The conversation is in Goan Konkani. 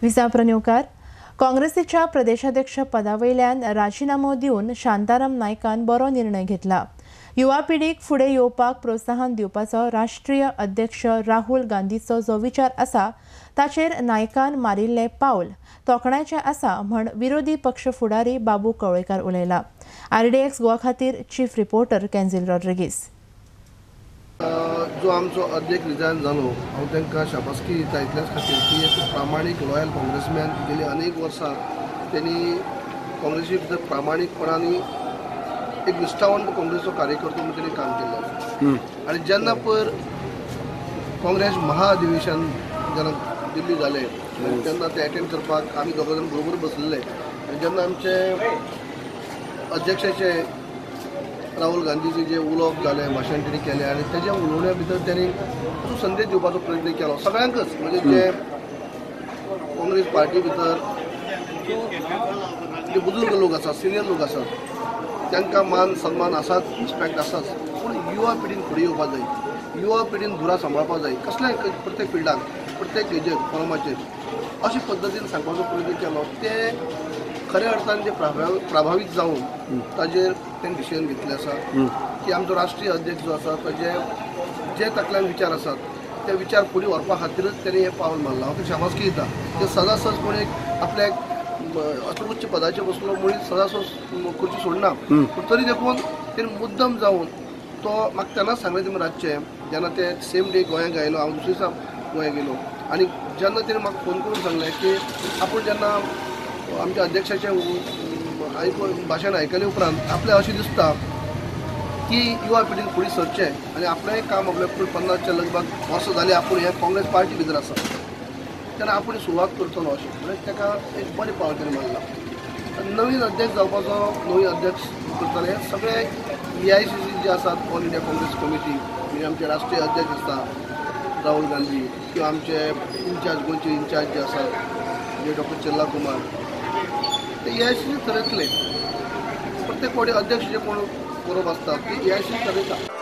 विजा प्रन्युकार काँग्रेसीच्या प्रदेशाध्यक्ष पदावयल्यान राजीनामो दिवन शांताराम नायकान बरो निर्णय घेतला. युवा पिढीक फुडें येवपाक प्रोत्साहन दिवपाचो राष्ट्रीय अध्यक्ष राहुल गांधीचो जो विचार आसा ताचेर नायकान मारिल्लें पावल तोखणायचें आसा म्हण विरोधी पक्ष फुडारी बाबू कवळेकार उलयला. आरडीएक्स गोवा खातीर चीफ रिपोर्टर कॅन्झिल रॉड्रिगीस. जो आमचो अध्यक्ष रिजायन जालो हांव तांकां शाबासकी दिता इतल्याच खातीर की एक प्रामाणीक लॉयल काँग्रेसमॅन गेली अनेक वर्सां त्यांनी काँग्रेसी भितर प्रामाणीकपणान एक निश्ठावंत काँग्रेसचो कार्यकर्तो म्हणून त्यांनी काम केल्लें आसा. आनी जेन्ना पयर काँग्रेस महाअधिवेशन जेन्ना दिल्ली जालें तेन्ना तें एटेंड करपाक आमी दोग जाण बरोबर बसलेले आनी जेन्ना आमचे अध्यक्षाचे राहुल गांधीचे जे उलोवप जालें भाशण तेणी केलें आनी तेज्या उलोवण्या भितर तेणी तो संदेश दिवपाचो प्रयत्न केलो सगळ्यांकच, म्हणजे जे काँग्रेस पार्टी भितर जे बुजुर्ग लोक आसात, सिनियर लोक आसात तांकां मान सन्मान आसाच, रिस्पेक्ट आसाच, पूण युवा पिढीन फुडें येवपाक जाय, युवा पिढीन धुरा सांबाळपाक जाय कसल्याय प्रत्येक फिल्डाक प्रत्येक हेजेर फोरमाचेर अशे पद्दतीन सांगपाचो प्रयत्न केलो. ते खऱ्या अर्थान ते प्रभावीत जावन ताजेर तेणें डिसिजन घेतलें आसा की आमचो राष्ट्रीय अध्यक्ष जो आसा ताजे जे तकल्यान विचार आसात ते विचार फुडें व्हरपा खातीरच तेणें हें पावल मारलां. हांव ताका शाबासकी दिता. ते सदासद कोण एक आपल्याक असलो उच्च पदाचेर बसलो म्हणून सदासद खुर्ची सोडना, पूण तरी देखून तेणें मुद्दम जावन तो म्हाका तेन्नाच सांगलें तुमी रातचें जेन्ना ते सेम डे गोंयांक आयलो, हांव दुसरे दिसा गोंयांक गेलो आनी जेन्ना तेणें म्हाका फोन करून सांगलें की आपूण जेन्ना आमच्या अध्यक्षाचें आयकून भाशण आयकले उपरांत आपल्याक अशें दिसता की युवा पिढीन फुडें सरचें आनी आपलेंय काम आपल्या 50च्या लगभग वर्सां जालीं आपूण हे काँग्रेस पार्टी भितर आसा तेन्ना आपूण सुरवात करतलो अशें म्हणजे ताका एक बरें पावल तेणें मारलां. नवीन अध्यक्ष जावपाचो, नवीन अध्यक्ष करतले हे सगळे AICC जे आसात, ऑल इंडिया काँग्रेस कमिटी म्हणजे आमचे राष्ट्रीय अध्यक्ष आसा राहुल गांधी किंवा आमचे इन्चार्ज गोंयचे इन्चार्ज जे आसात जे डॉक्टर चेल्ला कुमार, ते AICC थरयतले. प्रत्येक फावटी अध्यक्ष जे कोण बरोबर आसता ते AICC थरयता.